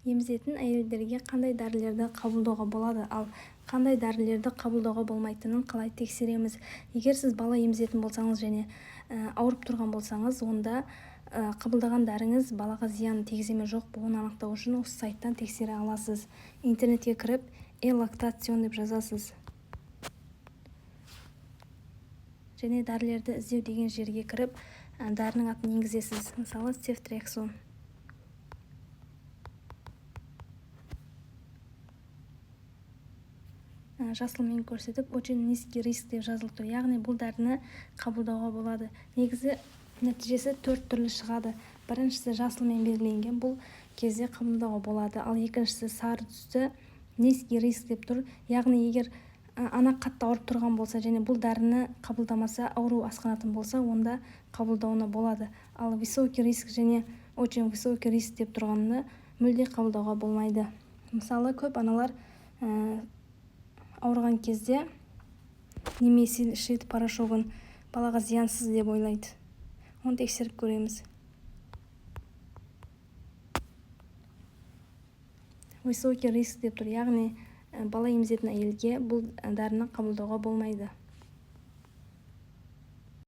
Емізетін әйелдерге қандай дәрілерді қабылдауға болады, ал қандай дәрілерді қабылдауға болмайтынын қалай тексереміз? Егер сіз бала емізетін болсаңыз және ауырып тұрған болсаңыз, онда қабылдаған дәріңіз балаға зиян тигізе ме, жоқ па, оны анықтау үшін осы сайттан тексере аласыз. Интернетке кіріп, е-лактацион деп жазасыз және «Дәрілерді іздеу» деген жерге кіріп, дәрінің атын енгізесіз, мысалы, цефтриаксон. Жасылмен көрсетіп, «очень низкий риск» деп жазылып тұр, яғни бұл дәріні қабылдауға болады. Негізі нәтижесі төрт түрлі шығады. Біріншісі жасылмен белгіленген, бұл кезде қабылдауға болады. Ал екіншісі сары түсті, «низкий риск» деп тұр, яғни егер ана қатты ауырып тұрған болса және бұл дәріні қабылдамаса, ауру асқынатын болса, онда қабылдауына болады. Ал «высокий риск» және «очень высокий риск» деп тұрғанды мүлде қабылдауға болмайды. Мысалы, көп аналар ауырған кезде Нимесил ішеді порошогын, балаға зиянсыз деп ойлайды. Оны тексеріп көреміз. «Высокий риск» деп тұр, яғни бала емізетін әйелге бұл дәріні қабылдауға болмайды.